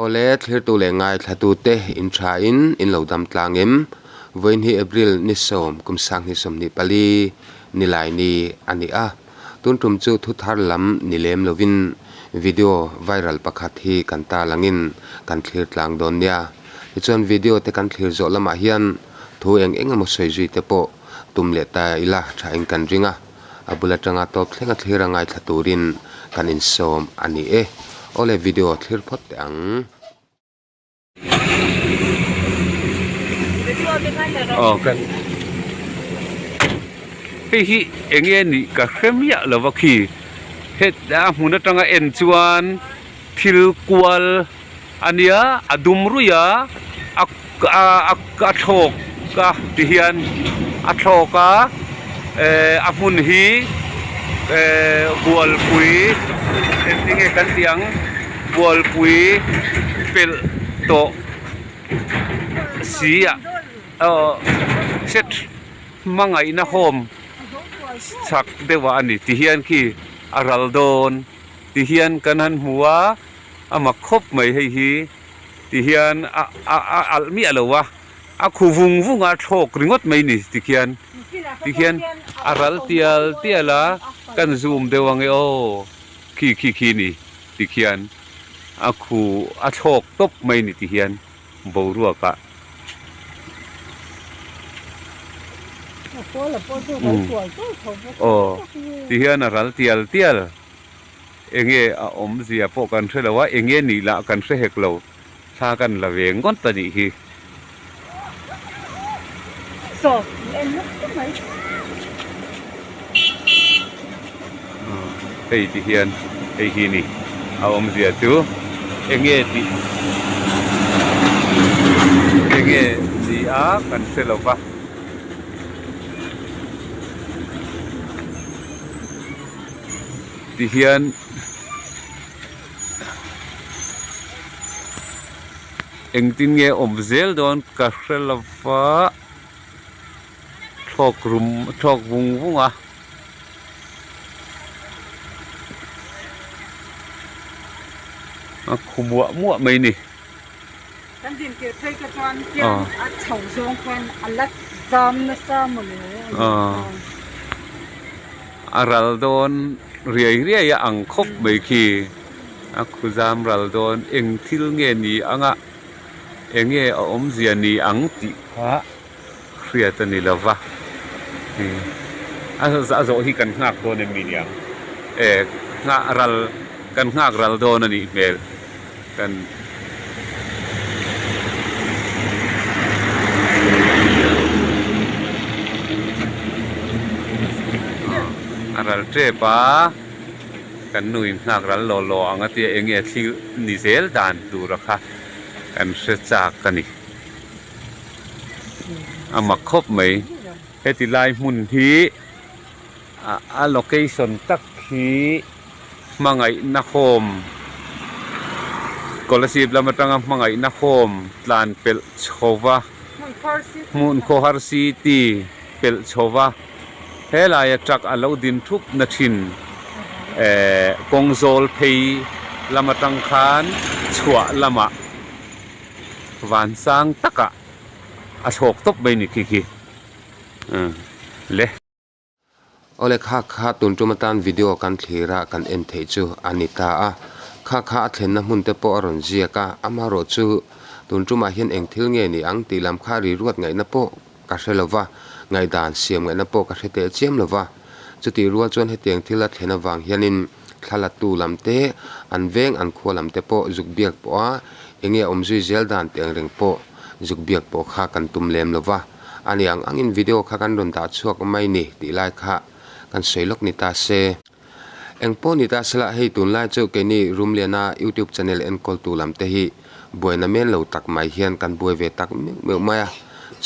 Awle, thlirtu leh ngaithlatute in thain in lo dam tlang em? Vawiin hi April ni sawm kum sanghnih sawmhnih pali ni lai ni a ni a. Tun tum chu thu thar lam ni lem lovin video viral pakhat hi kan tarlangin kan thlir tlang dawn nia. Tichuan video te kan thlir zawh lamah hian thu eng eng emaw sawi zui te pawh tum leh ta ila thain kan ring a. A bul atanga tawp thlenga thlir a ngaithla turin kan insawm a ni e. Awle video thlir phawt teh ang. Aw kan hei hi eng nge nih ka hre miah lo va khi het a hmun atanga en chuan thil kual a nia a dum ruih a a a a thlawk a ti hian a thlawk a eh a hmun hi eh bualpui engtin nge kan tih ang. Bualpui pelh tawh si ah aw set hmangaihna home chak deuh ah a ni ti hian khi a ral dawn ti hian kan han hmu a a mak khawp mai hei hi ti hian a a a alh miah lo a a khu vung vung a thlawk ringawt mai ni ti khian ti khian a ral tial tial a kan zoom deuh ang e aw. Khi khi khi ni ti khian a khu a thlawk tawp mai ni ti hian boruak ah aw ti hian a ral tial tial enge a awmzia pawh kan hre lo a enge nih lah kan hre hek lo thla kan la ve ngawt a nih hi. Hei ti hian hei hi ni a awmzia chu enge tih enge ni a kan hre lo va. Ti hian. Engtin nge awm zel dawn ka hre lo va, thlawk rum thlawk vung vung a. A khu muah muah mai ni. Kan din tir phei te chuan khian a chho zawng khan a la zam nasa maw le. A ral dawn riai riai a ang khawp mai khi. A khu zam ral dawn eng thil nge ni anga eng nge a awmzia ni ang tih kha hriat a ni lo va a zawh hi kan nghak dawn em mi niang e nghah ral kan nghak ral dawn a nih hmel kan a ral tep a. Kan nu in nghak ral law law ang a tia eng nge thil ni zel dan tur a kha kan hre chak a ni. A mak khawp mai. Heti lai hmun hi a location tak hi hmangaihna home Kolasib lam atanga hmangaihna home tlan pelh chho va hmun khawhar city pelh chho va. Helaia truck a lo din thup na thin eh kawng zawl phei lam atang khan chhuah lamah vansang takah a thlawk tawp mai ni khi khi umm le. Awle kha kha tun tum atan video kan thlir a kan en theih chu a ni ta a, kha kha a thlenna hmun te pawh a rawn ziak a, amaherawh chu tun tumah hian eng thil nge ni ang tih lam kha riruat ngaihna pawh Ka hre lo va, ngaihdan siam ngaihna pawh ka hre teh chiam lo va. Chutih rual chuan hetiang thil a thlen avang hianin thla latu lam te, an veng an khua lam te pawh zuk biak pawh a, enge a awm zui zel dan tih ang reng pawh zuk biak pawh kha kan tum lem lo va. A ni ang angin video kha kan rawn dah chhuak mai ni tih lai kha kan sawi lawk ni ta se. Eng pawh ni ta sela hei tunlai chu keini Rumliana YouTube channel enkawltu lam te hi buaina men lo tak mai hian kan buai ve tak meuh meuh mai a.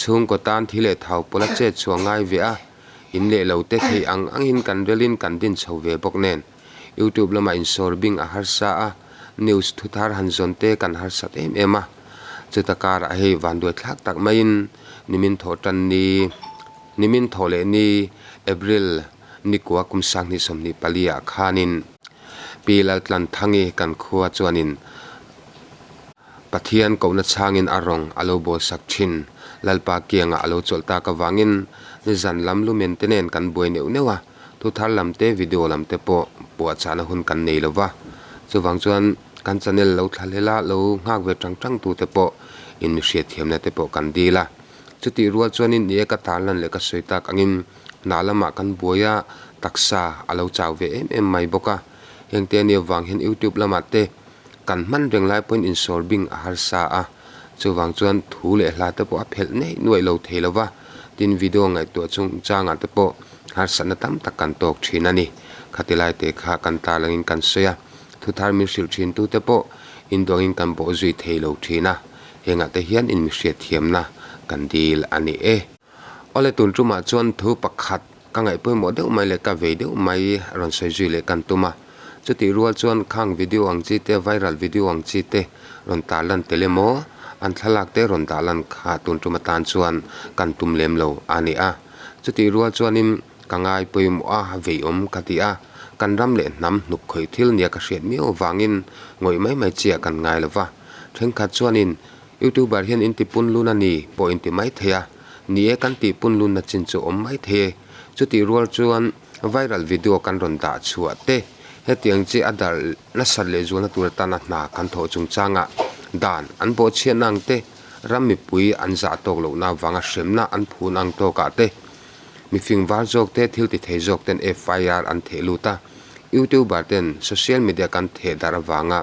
Chhungkaw tan thi leh thau pawla chet chhuah ngai ve a, in leh lo te theih ang angin kan relin kan din chho ve bawk nen. YouTube lamah insawr bing a harsa a, news thu thar han zawn te kan harsat em em a. Chuta karah hei vanduai thlak tak maiin nimin thawh tan ni, nimin thawh leh ni April, Nikua kum sanghnih 24 ah khanin Pi Laltlanthangi kan khua chuanin Pathian kohna chhangin a rawng a lo bawlsak thin. Lalpa kiangah a lo chawlh tak avangin nizan lam lumen te nen kan buai neuh neuh a, thu thar lam te video lam te pawh puahchahna hun kan nei lo va. Chuvang chuan kan channel lo thla hlela lo nghak ve tang tang tu te pawh in mi hriatthiamna te pawh kan dil a. Chutih rual chuanin ni e ka tarlan leh ka sawi tak angin hna lamah kan buai a, taksa a lo chau ve em em mai bawk a. Hengte ania vang hian YouTube lamah te kan hman reng lai pawhin insawr bing a harsa a, chuvang chuan thu leh hla te pawh a phelh neih nuaih lo thei lo va, tin video ngaihtuah chungchangah te pawh harsatna tam tak kan tawk thin a ni. Khati lai te kha kan tarlangin kan sawi a, thu thar min hrilh thin tu te pawh induangin kan bawh zui thei lo thin a, hengah te hian in mihriatthiamna kan dil a ni e. Awle tun tumah chuan thu pakhat ka ngaih pawimawh deuh mai leh ka vei deuh mai rawn sawi zui leh kan tum a. Chutih rual chuan khang video ang chi te, viral video ang chi te rawn tar lan tel emaw, an thlalak te rawn dah lan kha tun tum atan chuan kan tum lem lo a ni a. Chutih rual chuanin ka ngai pawimawh a, vei awm ka ti a, kan ram leh hnam hnuk khawih thil nia ka hriat miau avangin ngawih mai mai chiah kan ngai lo va. Thenkhat chuanin Youtuber hian in ti pun lun a ni pawh in ti mai thei a, ni e kan tih pun lunna chin chu awm mai thei e. Chutih rual chuan viral video kan rawn dah chhuah te, hetiang chi a darh nasat leh zualna tur atana hna kan thawh chungchangah dan an bawhchhiatna ang te, ram mipui an zah tawk lohna avanga hremna an phun ang tawkah te, mifing var zawk te, thil ti thei zawk ten FIR an theh lut a, Youtuber ten social media kan theh darh avanga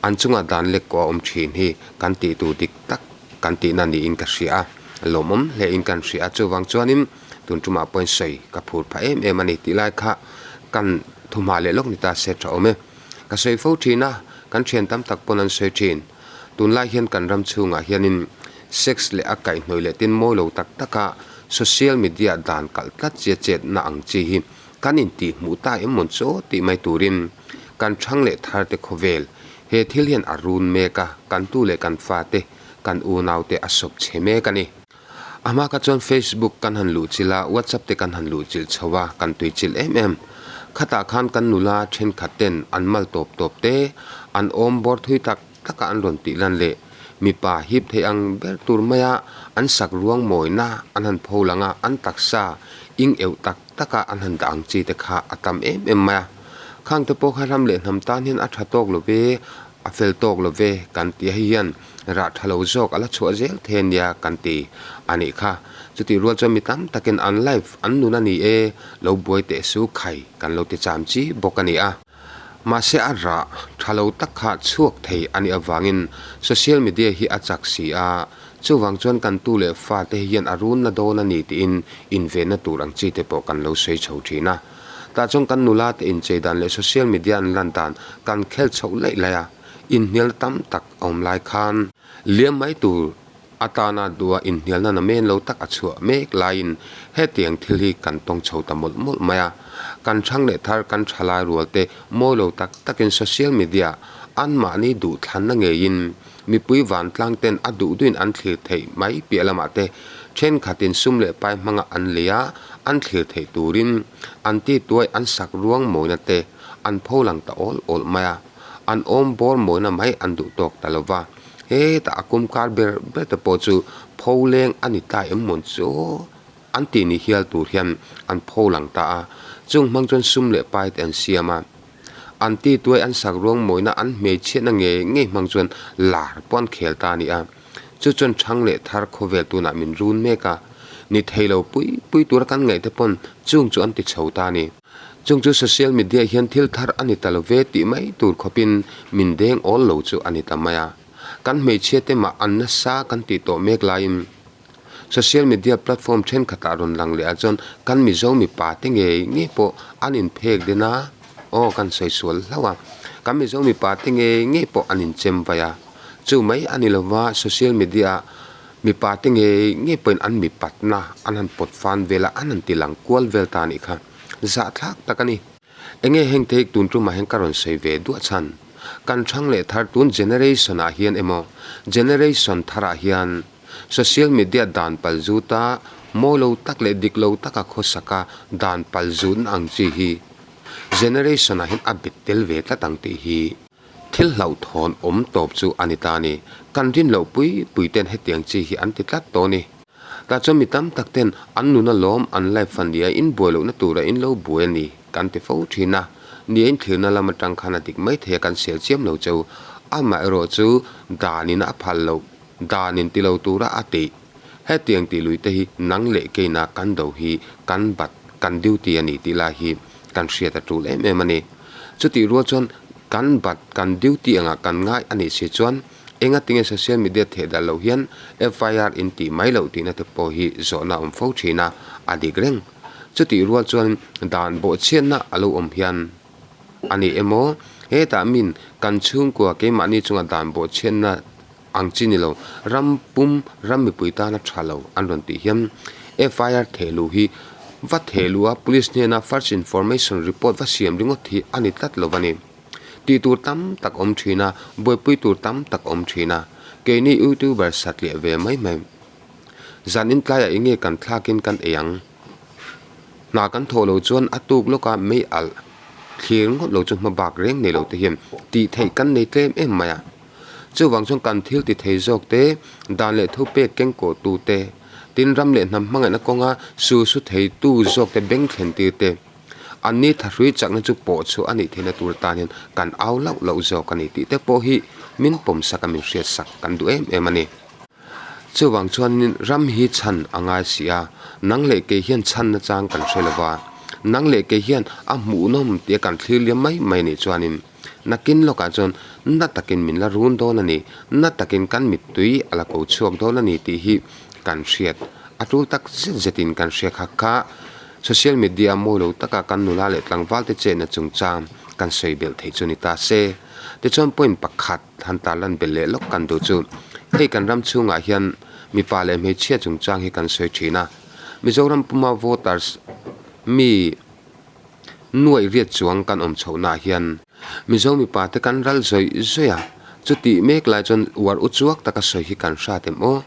An chungah dan lek pawh a awm thin hi kan tih tur dik tak kan tihna niin ka hria a, lawmawm hle in kan hria a, chuvang chuanin tun tumah pawhin sawi ka phur phah em em a ni tih lai kha kan thuhma leh lawk ni ta se tha awm e. Ka sawi fo thin a, kan thian tam tak pawn an sawi thin. Tunlai hian kan ram chhungah hianin sex leh a kaihhnawih leh tin mawi lo tak taka social media dan kalh tlat chia chetna ang chi hi kan intihhmuh ta em mawn chaw tih mai turin kan thang leh thar te khawvel he thil hian a run mek a, kan tu leh kan fa te, kan unau te a sawp chhe mek a ni. A hma kha chuan Facebook kan han luh chilh a, WhatsApp te kan han luh chilh chho a, kan tui chilh em em. Khatah khan kan nula thenkhat ten an mal tawp tawp te, an awm bawr thui tak tak a an rawn tih lan leh mipa hip thei ang ber tur maia an sak ruang mawina an han pho lang a, an taksa ing euh tak taka an han dah ang chi te kha a tam em em mai a. Khang te pawh kha ram leh hnam tan hian a tha tawk lo ve, a fel tawk lo ve kan tih a hei hian rah tha lo zawk a la chhuah zel thei a nia kan ti a nih kha. Chutih rual chuan mi tam takin an life an nun a ni e, lo buai teh su khai kan lo ti cham chi bawk a ni a. Mahse a rah tha lo tak kha chhuak thei a nih avangin social media hi a chak si a, chuvang chuan kan tu leh fa te hian a runna dawn a ni tiin invenna tur ang chi te pawh kan lo sawi chho thin a. Tah chuan kan nula te inchei dan leh social media an lan dan kan khel chhoh laih laih a, inhnialna tam tak a awm lai khan liam mai tur Atana dua inhnialna na men lo tak a chhuah mek laiin hetiang thil hi kan tawng chho ta mawlh mawlh mai a. Kan thang leh thar kan thalai rual te mawi lo tak takin social media anmahni duhthlanna ngeiin mipui vantlang ten a duh duhin an thlir theih mai piah lamah te thenkhatin sum leh pai hmanga an lei a, an thlir theih turin an tituai an sak ruang mawina te an pho lang ta awl awl mai a, an awm bawr mawina mai an duh tawk ta lo va. Hetah a kum kar ber ber te pawh chu pho leng a ni ta em mawn chu an tih ni hial tur hian an pho lang ta a, chung hmang chuan sum leh pai te an siam a, an ti tuai an sak ruang mawina an hmeichhiatna ngei ngei hmang chuan lar pawh an khel ta a ni a, chu chuan thang leh thar khawvel tunah min run mek a, ni thei lo pui pui tura kan ngaih te pawn chung chu an ti chho ta a ni. Chung chu social media hian thil thar a ni ta lo ve tih mai tur khawpin min deng awl lo chu a ni ta mai a. Kan hmeichhia te mah an nasa kan tih tawh mek laiin social media platform thenkhatah rawn lang leh ah chuan kan Mizo mipa te ngei ngei pawh an inphek den a, aw kan sawi sual hlauh a, kan Mizo mipa te ngei ngei pawh an inchem vai a. Chu mai a ni lova social media ah mipa te ngei ngei pawhin an mipatna an han pawt fan vel a, an han ti lang kual vel ta a nih kha. Zahthlak tak a ni. Enge heng te hi tun tumah hian ka rawn sawi ve duah chhan. Kan thang leh thar tun generation ah hian emaw generation thar ah hian social media dan pal zut a mawi lo tak leh dik lo taka khawsak a dan pal zutna ang chi hi generation ah hian a bet tel ve tlat ang tih hi. Thil hlauhthawn awm tawp chu a ni ta a ni. Kan rin loh pui pui ten hetiang chi hi an ti tlat tawh a ni. Tah chuan mi tam tak ten an nuna lawm an life a nia in buai lohna tura in lo buai a ni kan ti fo thin a. Nia in thlirna lam atang khan a dik mai thei a kan sel chiam lo cheu. Amaherawh chu danin a phal loh danin ti lo tura a tih. Hetiang tih lui te hi nang leh keina kan do hi kan bat kan duty a ni tih lai hi kan hriat a tul em em a ni. Chutih rual chuan kan bat kan duty angah kan ngai a nih si chuan enga tinge social media theh dalh loh hian FIR in tih mai loh tihna te pawh hi zawhna a awm fo thin a, a dik reng. Chutih rual chuan dan bawhchhiatna a lo awm hian a ni emaw hetah min kan chhungkua keimahni chunga dan bawhchhiatna ang chi ni lo, ram pum ram mipui tana tha lo an rawn tih hian FIR thehluh hi va thehluh a, police hnena first information report va siam ringawt hi a ni tlat lo a ni. Tih tur tam tak awm thin a, buaipui tur tam tak awm thin a, keini youtuber satliah ve mai mai. Zan in tlaiah enge kan thlakin kan ei ang? Hna kan thawh lo chuan a tuk lawka mei alh thlir ngawt lo chu hma bak reng nei lo te hian tih theih kan nei tlem em mai a. Chuvang chuan kan thil ti thei zawk te, dan leh thupek kengkawh tu te, tin ram leh hnam hmangaihna kawnga su su thei tu zawk te beng thlen tir te, an ni thahrui chakna chu pawh chhuah a nih theihna tur atan hian kan au lauh lauh zawk a ni tih te pawh hi min pawm sak a min hriat sak kan duh em em a ni. Chuvang chuanin ram hi chhan a ngai si a, nang leh kei hian chhanna chang kan hre lo va, nang leh kei hian a hmuhnawm tia kan thlir liam mai mai nih chuanin nakin lawkah chuan na takin min la run dawn a ni, na takin kan mittui a la ko chhuak dawn a ni tih hi kan hriat a tul tak zet zetin kan hria kha kha social media mawi lo taka kan nula leh tlangval te chenna chungchang kan sawi belh theih chu ni ta se. Tichuan point pakhat. Han tar lan belh leh lawk kan duh chu hei kan ram chhungah hian mipa leh hmeichhia chungchang hi kan sawi thin a, Mizoram puma voters mi nuaih riat chuang kan awm chhohnaah hian Mizo mipa te kan ral zawih zawih a, chutih mek lai chuan uar u chuak taka sawi hi kan hrat em aw?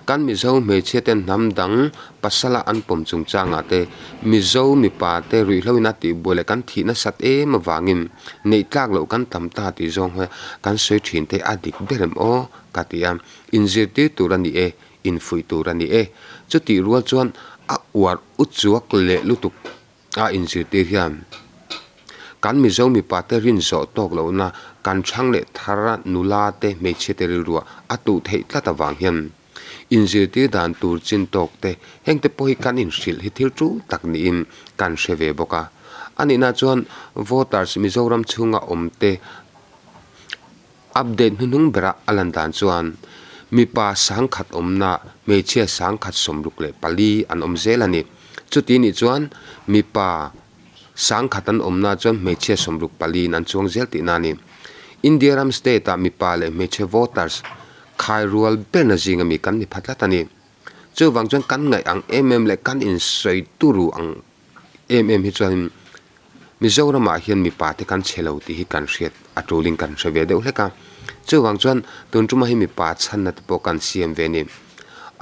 Kan Mizo hmeichhia ten hnam dang pasala an pawm chungchangah te Mizo mipa te ruihhlo in a tihbuai leh kan thih nasat em avangin neih tlak loh kan tam ta tih zawng hawi kan sawi thin te a dik ber em aw ka ti a, inzirtir tur a ni e, infuih tur a ni e. Chutih rual chuan a uar u chuak leh lutuk a inzirtir hian kan Mizo mipa te rin zawh tawk lohna kan chhang leh thar a nula te hmeichhia te rilruah a tuh theih tlat avang hian inzirtir dan tur chin tawk te heng te pawh hi kan inhrilh hi thil tul tak niin kan hre ve bawk a. A nihna chuan voters Mizoram chhunga awm te Update hnuhnung berah a lan dan chuan mipa sangkhat awmna hmeichhia sangkhat 64 an awm zel a ni. Chuti nih chuan mipa sangkhat an awmna chuan hmeichhia 64 in an chuang zel tihna a ni. India ram state ah mipa leh hmeichhe voters khai rual berna zinga mi kan ni pha tlat a ni. Chuvang chuan kan ngaih ang em em leh kan insawi turu ang em em hi chuanin Mizoramah hian mipa te kan chhe lo tih hi kan hriat a tulin kan hre ve deuh hlek a, chuvang chuan tun tuma hi mipa chhanna te pawh kan siam ve a ni.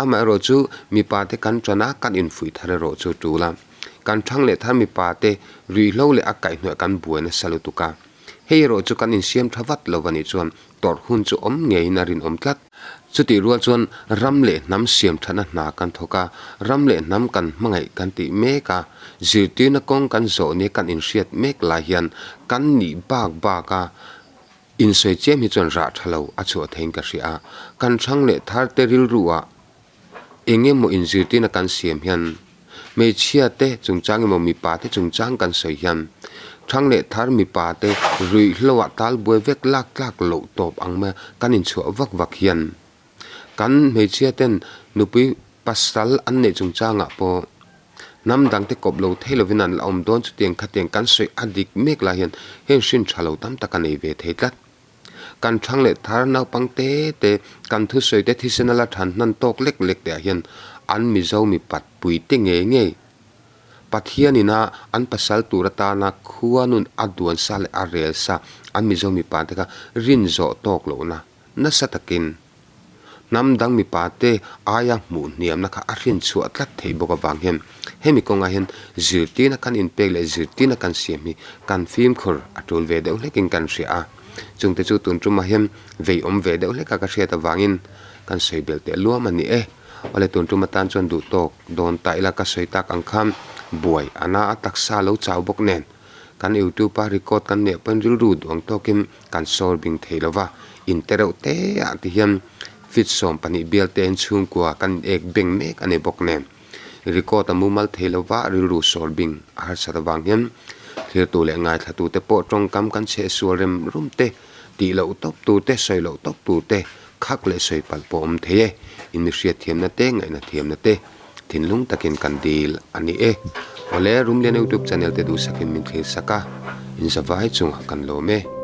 Amaherawh chu mipa te kan tan a, kan infuih thar erawh chu tul a, kan thang leh thar mipa te ruihhlo leh a kaihhnawih kan buai nasa lutuk a, hei erawh chu kan insiam tha vat lo a nih chuan tawrh hun chu awm ngeiin a rinawm tlat. Chutih rual chuan ram leh hnam siam thatna hna kan thawk a, ram leh hnam kan hmangaih kan tih mek a, zirtirna kawng kan zawh nia kan inhriat mek lai hian kan nih bak bak a insawi chiam hi chuan rah tha lo a chhuah theiin ka hria a, kan hrang leh thar te rilru ah Eng emaw inzirtirna kan siam hian hmeichhia te chungchang emaw mipa te chungchang kan sawi hian thang leh thar mipa te ruihhlo ah tal buai vek lak tlak loh tawp ang mai a kan inchhuah vak vak hian kan hmeichhia ten nupui pasal an neih chungchangah pawh hnam dang te kawp lo thei lovin an la awm dawn chutiang khatiang kan sawi a dik mek lai hian heng hrin tha lo tam tak a nei ve thei tlat. Kan thang leh thar naupang te te, kan thusawi te thisen a la than hnan tawk lek lek te ah hian an Mizo mipat pui te ngei ngei Pathian ina an pasal tur atana khua nun a duan sa leh a rel sa an Mizo mipa te kha rin zawh tawk lohna nasa takin Hnam dang mipa te aia hmuh hniamna kha a hrin chhuah tlat theih bawk avang hian hemi kawngah hian zirtirna kan inpek leh zirtirna kan siam hi kan fimkhur a tul ve deuh hlekin kan hria a. Chungte chu tun tumah hian vei awm ve deuh hlek a ka hriat avangin kan sawi belh teh luam a ni e. Awle tun tum atan chuan duh tawk dawn ta ila ka sawi tak ang khan buai a na a taksa lo chau bawk nen kan youtube a record kan neih pawhin rilru duang tawkin kan sawr bing thei lova in te reuh te ah ti hian feet 12 bial te in chhungkua kan in ek beng mek a ni bawk nen record a mumal thei lova rilru sawr bing a harsat avang hian thirtu leh ngaithlatu te pawh tawngkam kan chheh sual rem rum te tih loh tawp tur te sawi loh tawp tur te Khak leh sawi palh pawh awm thei e, in mi hriatthiamna te, ngaihna thiamna te thinlung takin kan dil a ni e. Awle, Rumlian Youtube channel te duhsakin min thlir sak a, in zavai chungah kan lawm e.